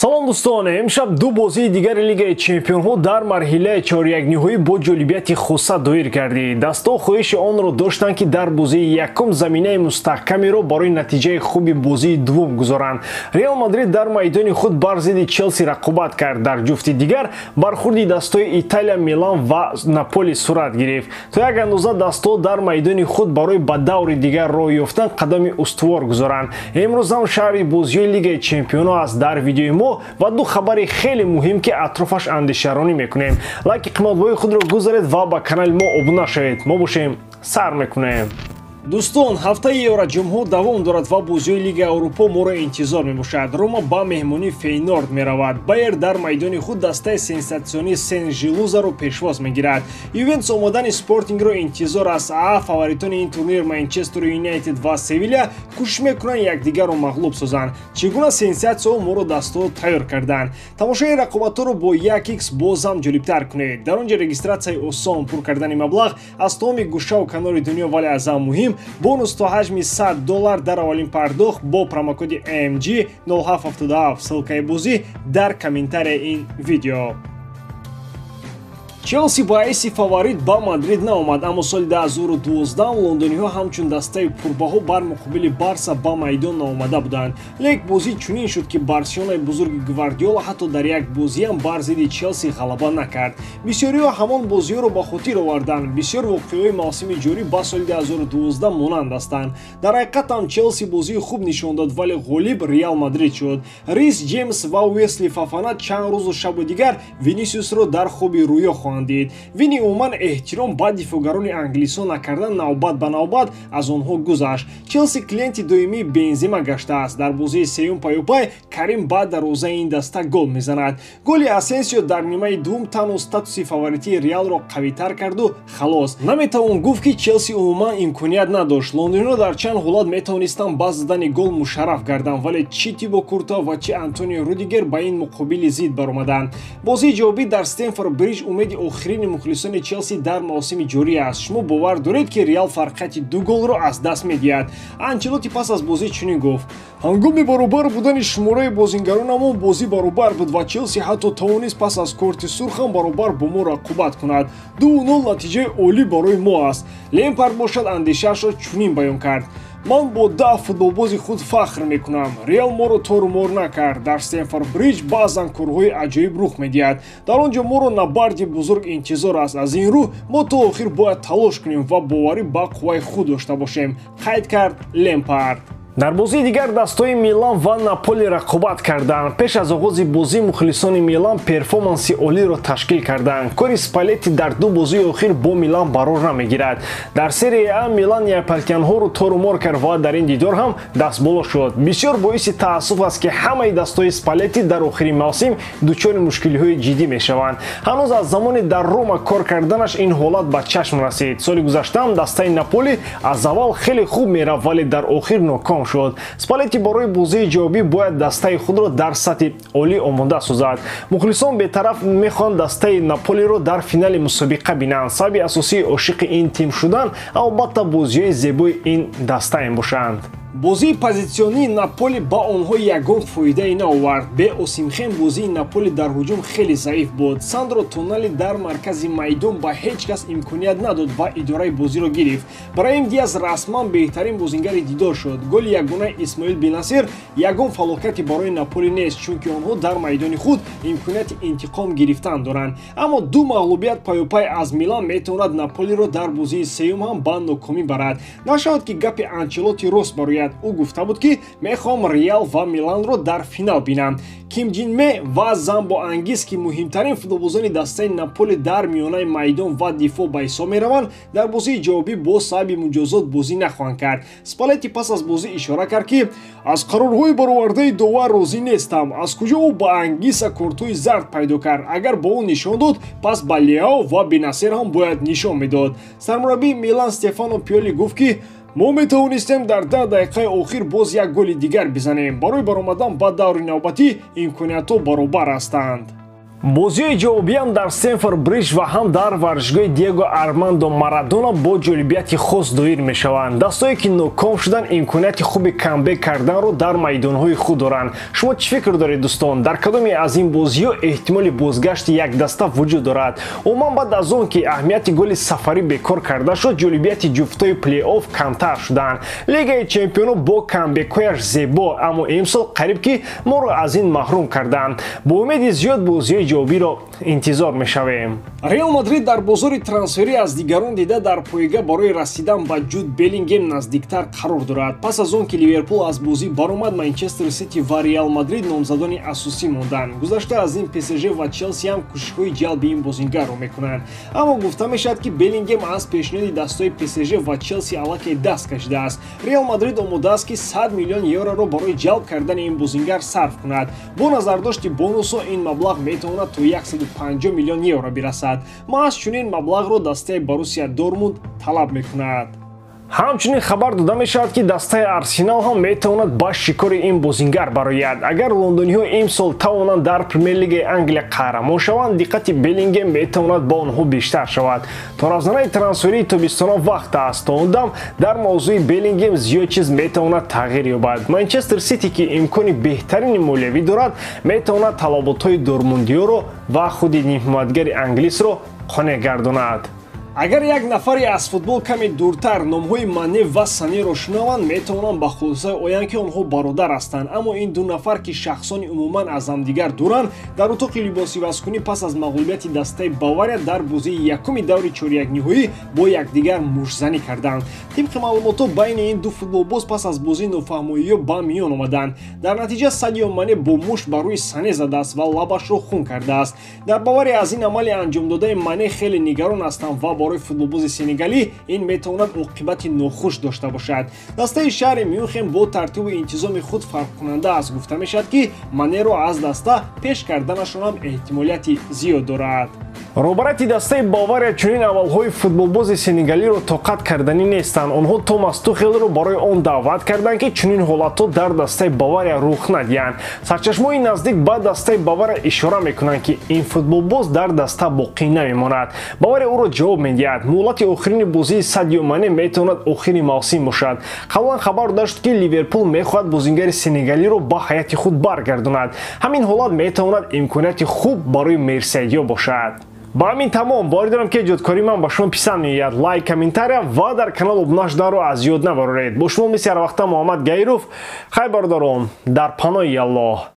Салом дӯстон, имшаб ду бозии дигари Лигаи Чемпионҳо дар марҳилаи чорякниҳоӣ бо ҷолибияти хоса доир гардид. Дастҳо хоҳиши онро доштанд, ки дар бозии якум заминаи мустаҳкамеро барои натиҷаи хуби бозии дуввум гузоранд. Реал Мадрид дар майдони худ бар зидди Челси рақобат кард. Дар ҷуфти дигар бархурди дастҳои Италия, Милан ва Наполи сурат гирифт. То як андоза дастҳо дар майдони худ барои ба даври дигар роҳ ёфтан қадами устувор гузоранд. Имрӯз ҳам шаҳри бозиҳои Лигаи Чемпионҳо аст. Дар видеои мо ва ду хабари хеле муҳим, ки атрофаш андешаронӣ мекунем. Лайки қиматбои худро гузаред ва ба канали мо обуна шавед. Мо бошем, сар мекунем. Дӯстон, ҳафтаи Евроҷумҳо давом дорад ва бозиҳои Лигаи Аврупо моро интизор мебошад. Рома ба меҳмонии Фейнорд меравад. Байер дар майдони худ дастаи сенсатсионии Сен-Жилузаро пешвоз мегирад. Ювентус омадани Спортингро интизор аст. А фаворитони ин турнир Манчестер Юнайтед ва Севиля кӯшиш мекунанд якдигарро мағлуб созанд. Чӣ гуна сенсатсияҳо моро дастҳо тайёр карданд? Тамошои рақобатҳоро бо 1x боз ҳам ҷолибтар кунед. Дар он ҷо регистратсияи осон, пур кардани маблағ аз тамоми гӯшаву канори дунё, вале аз ҳам муҳим бонус то ҳаҷми $100 дар аввалин пардохт бо промокоди AMG 0777. Ссылкаи бозӣ дар комментарияи ин видео. Челси ба ҳайси фаворит ба Мадрид наомад, аммо соли 2012 лондониҳо ҳамчун дастаи пурбаҳо бар муқобили Барса ба майдон наомада буданд. Лек бозӣ чунин шуд, ки Барселонаи бузурги Гвардиола ҳатто дар як бозиам бар зидди Челси ғалаба накард. Бисёриҳо ҳамон бозиҳоро ба хотир оварданд. Бисёр воқеаҳои мавсими ҷорӣ ба соли 2012 монанд ҳастанд. Дар ҳақиқат ҳам Челси бозии хуб нишон дод, вале ғолиб Реал Мадрид шуд. Рис Ҷеймс ва Уесли Фафана чанд рӯзу шабу дигар Винисиусро дар хоби рӯё хоҳанд дид. Вини умуман эҳтиром ба дифоъгарони англисо накардан навбат ба навбат аз онҳо гузашт. Челси клиенти доимии Бензима гаштааст. Дар бозии сеюм паюпай Карим ба дарвозаи ин даста гол мезанад. Голи Асенсио дар нимаи дуввум танҳо статуси фаворитии Реалро қавитар карду халос. Наметавон гуфт, ки Челси умуман имконият надошт. Лондониҳо дар чанд ҳолат метавонистанд ба задани гол мушарраф гарданд, вале чӣ Тибо Куртуа ва чӣ Антонио Рудигер ба ин муқобили зид баромаданд. Бозии ҷавобӣ дар Стемфорд Бриҷ умеди охирини мухлисони Челси дар мавсими ҷорӣ аст. Шумо бовар доред, ки Реал фарқияти ду голро аз даст медиҳад? Анчелоти пас аз бозӣ чунин гуфт: ҳангоми баробар будани шумораи бозингаронамон бозӣ баробар буд ва Челси ҳатто тавонист пас аз корти сурхам баробар бо мо рақобат кунад. 2-0 натиҷаи олӣ барои мо аст. Лемпард бошад андешаашро чунин баён кард: ман бо 10 футболбози худ фахр мекунам. Реал моро тору мор накард. Дар Стемфорд Бриҷ баъзан корҳои аҷоиб рух медиҳад. Дар он ҷо моро набарди бузург интизор аст. Аз ин рӯ мо то охир бояд талош кунем ва боварӣ ба қувваи худ дошта бошем, қайд кард Лемпард. Дар бозии дигар дастҳои Милан ва Наполи рақобат карданд. Пеш аз оғози бозӣ мухлисони Милан перформанси олиро ташкил карданд. Кори Спалетти дар ду бозии охир бо Милан барор намегирад. Дар Серия А Милан неаполитянҳоро торумор кард ва дар ин дидор ҳам дастболо шуд. Бисёр боиси таассуф аст, ки ҳамаи дастҳои Спалетти дар охири мавсим дучори мушкилиҳои ҷиддӣ мешаванд. Ҳанӯз аз замони дар Рома кор карданаш ин ҳолат ба чашм расид. Соли гузаштаам дастаи Наполи аз аввал хеле хуб мерафт, вале дар охир ноком шуд. Спалетти барои бозии ҷавобӣ бояд дастаи худро дар сатҳи олӣ омода созад. Мухлисон бетараф мехоҳанд дастаи Наполиро дар финали мусобиқа бинанд. Сабаби асосии ошиқи ин тим шудан албатта бозиҳои зебои ин даста мебошанд. Бозии позитсионии Наполи ба онҳо ягон фоидае наовард. Бе Осимхен бозии Наполи дар ҳуҷум хеле заиф буд. Сандро Тонали дар маркази майдон ба ҳеҷ кас имконият надод ва идораи бозиро гирифт. Браҳим Диас расман беҳтарин бозингари дидор шуд. Голи ягонаи Исмоил Бенасир ягон фалокате барои Наполи нест, чунки онҳо дар майдони худ имконияти интиқом гирифтан доранд. Аммо ду мағлубият паюпай аз Милан метавонад Наполиро дар бозии сеюм ҳам ба нокомӣ барад. Нашавад, ки гапи Анчелоти рост барояд. Ӯ гуфта буд, ки мехоҳам Реал ва Миланро дар финал бинам. Ким Ҷин Ме ва Замбо Ангис, ки муҳимтарин футболбозони дастаи Наполи дар миёнаи майдон ва дифоъ ба ҳисоб мераванд, дар бозии ҷавобӣ бо сабаби муҷозот бозӣ нахоҳанд кард. Спалетти пас аз бозӣ ишора кард, ки аз қарорҳои баровардаи довар розӣ нестам. Аз куҷо ӯ ба Ангиса кортҳои зард пайдо кард? Агар ба ӯ нишон дод, пас ба Леао ва Бенасер ҳам бояд нишон медод. Сармураббии Милан Стефано Пиоли гуфт, ки мо метавонистем дар 10 дақиқаи охир боз як голи дигар бизанем. Барои баромадан ба даври навбатӣ имкониятҳо баробар ҳастанд. Бозиҳои ҷавобиам дар Стэмфорд Бриҷ ва ҳам дар варзишгоҳи Диего Армандо Марадона бо ҷолибияти хос доир мешаванд. Дастое ки ноком шуданд, имконияти хуби камбек карданро дар майдонҳои худ доранд. Шумо чӣ фикр доред, дӯстон? Дар кадоме аз ин бозиҳо эҳтимоли бозгашти як даста вуҷуд дорад? Умуман, баъд аз он ки аҳамияти голи сафарӣ бекор карда шуд, ҷолибияти ҷуфтҳои плей-офф камтар шуданд. Лигаи чемпионо бо камбекҳояш зебо, аммо имсол қариб ки моро аз ин маҳрум карданд. Бо умеди зиёд бозиҳои ҷавобиро интизор мешавем. Реал Мадрид дар бозори трансферӣ аз дигарон дида дар пойга барои расидан ба Ҷуд Беллингем наздиктар қарор дорад. Пас аз он ки Ливерпул аз бозӣ баромад, Манчестер Сити ва Реал Мадрид номзадони асосӣ монданд. Гузашта аз ин, ПСЖ ва Челси ҳам кӯшишҳои ҷалби ин бозингарро мекунанд. Аммо гуфта мешавад, ки Беллингем аз пешниҳоди дастҳои ПСЖ ва Челси аллакай даст кашидааст. Реал Мадрид омода аст, ки 100 миллион евроро барои ҷалб кардани ин бозингар сарф кунад. Бо назардошти бонусҳо ин маблағ метавонад то 150 миллион евро бирасад. Маҳз чунин маблағро дастаи Боруссия Дортмунд талаб мекунад. Ҳамчунин хабар дода мешавад, ки дастаи Арсенал ҳам метавонад ба шикори ин бозингар барояд. Агар лондониҳо имсол тавонанд дар Премер-лигаи Англия қаҳрамон шаванд, диққати Беллингем метавонад ба онҳо бештар шавад. То равзанаи трансферии тобистона вақт аст. То он дам дар мавзӯи Беллингем зиёд чиз метавонад тағйир ёбад. Манчестер Сити, ки имкони беҳтарини молиявӣ дорад, метавонад талаботҳои дормундиёро ва худи нимҳимоятгари англисро қонеъ гардонад. Агар як нафаре аз футбол каме дуртар номҳои Мане ва Санеро шунаванд, метавонанд ба хулоса оянд, ки онҳо бародар ҳастанд. Аммо ин ду нафар, ки шахсони умуман аз ҳамдигар дуранд, дар утоқи либосивазкунӣ пас аз мағлубияти дастаи Бавария дар бозии якуми даври чорякниҳоӣ бо якдигар муштзанӣ карданд. Тибқи маълумотҳо, байни ин ду футболбоз пас аз бозии нофаҳмоиҳо ба миён омаданд. Дар натиҷа Садио Мане бо мушт ба рӯи Сане задааст ва лабашро хун кардааст. Дар Бавария аз ин амали анҷомдодаи Мане хеле нигарон ҳастанд ва барои футболбози сенегалӣ ин метавонад оқибати нохуш дошта бошад. Дастаи шаҳри Мюнхен бо тартибу интизоми худ фарқкунанда аст. Гуфта мешавад, ки Манеро аз даста пеш карданашон ҳам эҳтимолияти зиёд дорад. Роҳбарияти дастаи Бавария чунин амалҳои футболбози сенегалиро тоқат карданӣ нестанд. Онҳо Томас Тухелро барои он даъват карданд, ки чунин ҳолатҳо дар дастаи Бавария рух надиҳанд. Сарчашмаҳои наздик ба дастаи Бавария ишора мекунанд, ки ин футболбоз дар даста боқӣ намемонад. Бавария ӯро ҷавоб медиҳад. Муҳлати охирини бозии Садио Мане метавонад охири мавсим бошад. Қаблан хабар дода шуд, ки Ливерпул мехоҳад бозингари сенегалиро ба ҳайати худ баргардонад. Ҳамин ҳолат метавонад имконияти хуб барои мерсайдиё бошад. Ба ҳамин тамом. Боварӣ дорам, ки эҷодкории ман ба шумо писанд меояд. Лайк, комментария ва дар канал обуна шуданро аз ёд набароред. Бо шумо мисли ҳарвақта Муҳаммад Гаиров. Хайр, бародарон, дар паноҳи Аллоҳ.